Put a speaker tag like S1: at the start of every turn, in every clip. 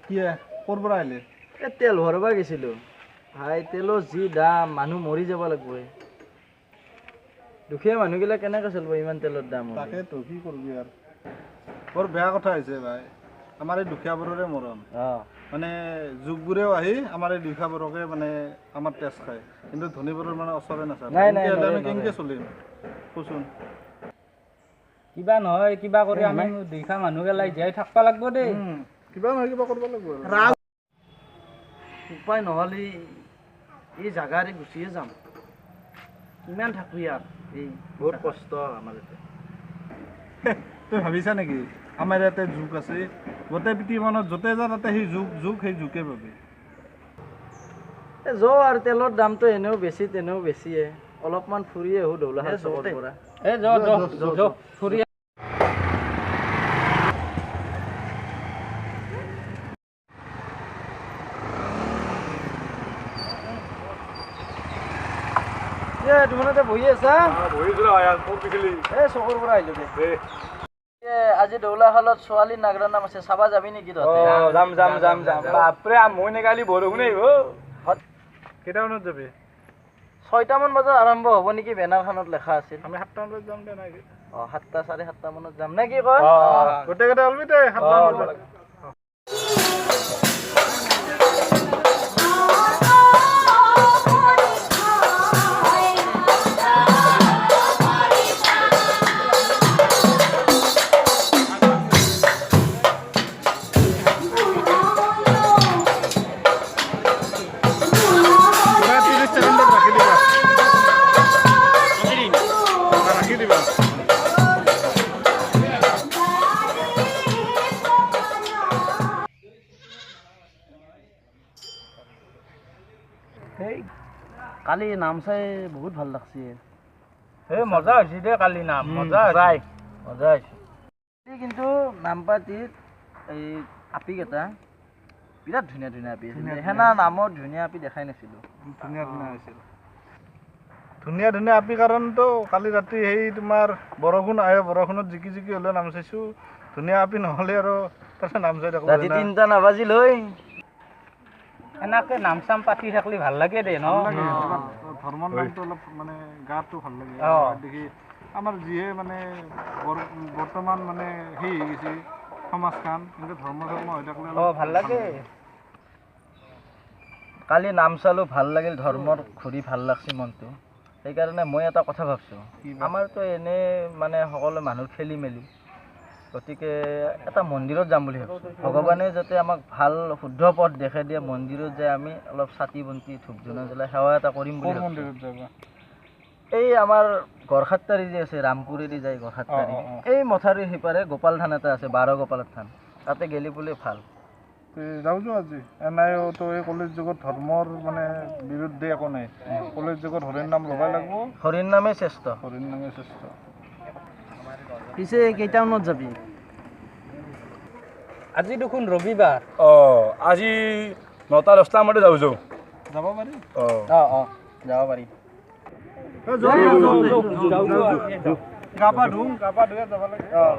S1: কি ক'ৰ পৰা আহিলে?
S2: এই তেল ভৰবা গৈছিলোঁ ভাই, তেলৰ যি দাম, মানুহ মৰি যাব লাগিব। দুখীয়া মানুহগিলা কেনেকৈ চলিব ইমান তেলৰ দাম?
S1: তাকেতো, কি কৰবি আৰু, বৰ বেয়া কথা হৈছে ভাই। আমাৰ এই দুখীয়াবোৰৰে মৰণ, মানে যুগবোৰেও আহি আমাৰ এই দুখীয়াবোৰকে মানে আমাৰ তেজ খায়, কিন্তু ধনীবোৰৰ মানে ওচৰে নাচায়। আমি কেনেকৈ চলিম কচোন?
S3: কিবা নহয় কিবা কৰি আমি দুখীয়া মানুহগিলাই জীয়াই থাকিব লাগিব দেই।
S1: কিবা নহয় কিবা কৰিব লাগিব।
S2: উপায় নহ'লে এই জাগাৰে গুচিয়ে যাম, কিমান থাকোঁ ইয়াত, এই বহুত কষ্ট আমাৰ ইয়াতে।
S1: তই ভাবিছা নেকি আমাৰ ইয়াতে যুগ আছে? গোটেই পৃথিৱীখনত য'তে যা তাতে সেই যুগ যুগ সেই যুগে পাবি।
S2: যাওঁ আৰু, তেলৰ দামটো এনেও বেছি তেনেও বেছিয়ে, অলপমান ফুৰি আহোঁ দৌলাশাল চকৰ পৰা।
S3: এই যাওঁ যাওঁ যাওঁ ফুৰি।
S2: তোমালোকে বহি আছা? এই চকৰ পৰা আহিলো দে। আজি দৌলাশালত ছোৱালী নাগৰা নাম আছে, চাবা যাবি নেকি তহঁতে?
S3: যাম যাম যাম যাম। বাপৰে, মই নেকালি বৰষুণ আহিব।
S1: কেইটামানত যাবি?
S2: 6টামান বজাত আৰম্ভ হ'ব নেকি, বেনাৰখনত লেখা আছিল।
S1: আমি 7টামান বজাত যাম দে নাই?
S2: অঁ, 7টা চাৰে 7টা মানত যাম নে কি কয়?
S1: গোটেইকেইটা ওলবি দে, 7টা বজাত।
S2: কালি নাম চাই বহুত ভাল লাগছে।
S3: এই মজা হৈছে দেই কালি নাম, মজা
S2: মজা হৈছে। কিন্তু নামপাতিত এই আপীকেইটা বিৰাট ধুনীয়া ধুনীয়া আপি আছিল। সেনা নামত ধুনীয়া আপি দেখাই নাছিলোঁ।
S1: ধুনীয়া ধুনীয়া হৈছিল, ধুনীয়া ধুনীয়া আপি। কাৰণটো কালি ৰাতি সেই তোমাৰ বৰষুণ আহে, বৰষুণত জিকি জিকি হ'লেও নাম চাইছোঁ। ধুনীয়া আপি নহ'লে আৰু তাতে নাম চাই থাকোঁ।
S2: ৰাতি 3টা নাবাজিল হৈ।
S3: এনেকে নাম চাম পাতি থাকিলে ভাল লাগে দেই ন?
S1: ধৰ্মৰ নামটো অলপ মানে গাটো ভাল লাগে দেখি। আমাৰ যিহে মানে বৰ্তমান মানে সেই হৈ গৈছে সমাজখন, কিন্তু ধৰ্ম ধৰ্ম হৈ থাকিলে
S3: ভাল লাগে।
S2: কালি নাম চালোঁ, ভাল লাগিল, ধৰ্মৰ ঘূৰি ভাল লাগছে মনটো। সেইকাৰণে মই এটা কথা ভাবছোঁ, আমাৰতো এনেই মানে সকলো মানুহ খেলি মেলি, গতিকে এটা মন্দিৰত যাম বুলি ভাবিছোঁ। ভগৱানে যাতে আমাক ভাল শুদ্ধ পথ দেখে দিয়ে, মন্দিৰত যাই আমি অলপ চাকি বন্তি ধূপ ধূনা জ্বলাই সেৱা এটা কৰিম বুলি ভাবিছোঁ। এই আমাৰ গড়খাটতাৰী যে আছে, ৰামপুৰেদি যায় গড়খাটতাৰী, এই মথাউৰিৰ সিপাৰে গোপাল থান এটা আছে, 12 গোপালৰ থান, তাতে গেলি বোলে ভাল।
S1: যাওঁ যোৱা আজি। এনেইও তো এই কলেজ যুগত ধৰ্মৰ মানে বিৰুদ্ধে একো নাই। কলেজ যুগত হৰিৰ নাম ল'বই লাগিব,
S2: হৰিৰ নামেই শ্ৰেষ্ঠ,
S1: হৰিৰ নামেই শ্ৰেষ্ঠ।
S2: পিছে কেইটামানত যাবি?
S3: আজি দেখোন ৰবিবাৰ।
S4: অঁ, আজি 9টা 10টা মানতে যাওঁ। যাওঁ
S1: যাব পাৰি।
S4: অঁ
S2: অঁ অঁ, যাব পাৰি।
S1: গা পা ধুম, গা পা ধুয়ে যাব লাগে।
S2: অঁ।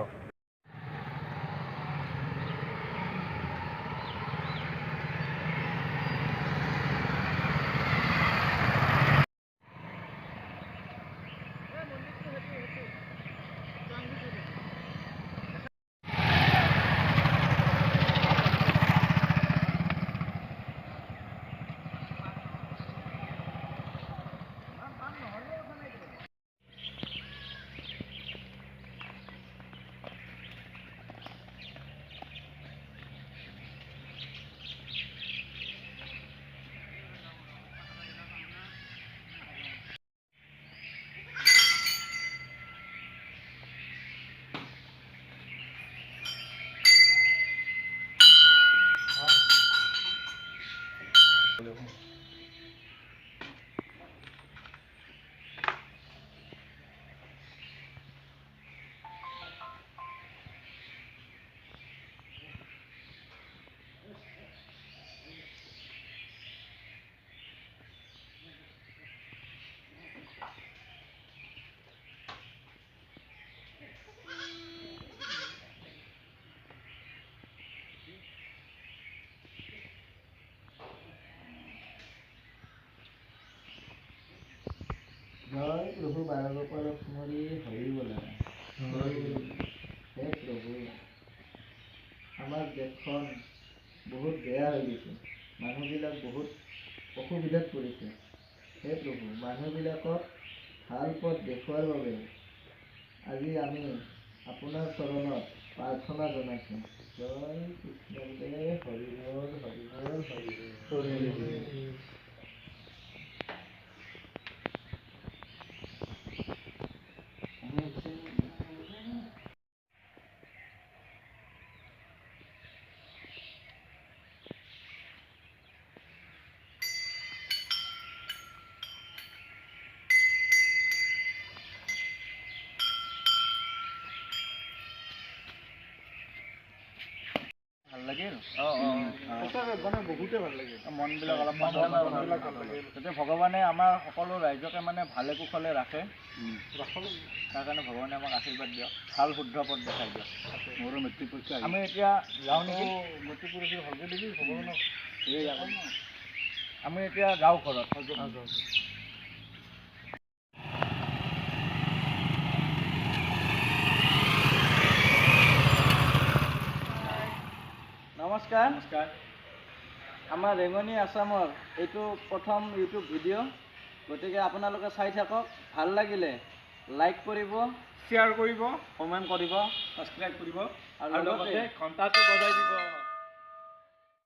S2: জয় প্ৰভু বালগোপালক স্মৰি হৰি বোলা। হে প্ৰভু, আমাৰ দেশখন বহুত বেয়া হৈ গৈছে, মানুহবিলাক বহুত অসুবিধাত পৰিছে। হে প্ৰভু, মানুহবিলাকক ভাল পথ দেখুওৱাৰ বাবে আজি আমি আপোনাৰ চৰণত প্ৰাৰ্থনা জনাইছোঁ। জয় কৃষ্ণ বোলে, হৰি বল, হৰি বল, হৰি বল। ভাল লাগিল।
S1: মানে বহুতে ভাল লাগিল,
S2: মনবিলাক অলপ ভাল লাগিল। যাতে ভগৱানে আমাৰ সকলো ৰাইজকে মানে ভালে কুশলে ৰাখে, তাৰ কাৰণে ভগৱানে আমাক আশীৰ্বাদ দিয়ক, ভাল শুদ্ধ পথ দেখাই দিয়ক।
S4: মোৰো মেট্ৰিক পৰীক্ষা।
S2: আমি এতিয়া যাওঁ নেকি?
S1: মেট্ৰিক পৰীক্ষা ভালকৈ দিবি ভগৱানক।
S2: আমি এতিয়া যাওঁ ঘৰত। নমস্কাৰ।
S4: নমস্কাৰ।
S2: আমাৰ ৰেঙনি আছামৰ এইটো প্ৰথম ইউটিউব ভিডিঅ', গতিকে আপোনালোকে চাই থাকক। ভাল লাগিলে লাইক কৰিব,
S4: শ্বেয়াৰ কৰিব,
S2: কমেণ্ট কৰিব,
S4: ছাবস্ক্ৰাইব কৰিব
S2: আৰু লগতে
S4: ঘণ্টাটো বজাই দিব।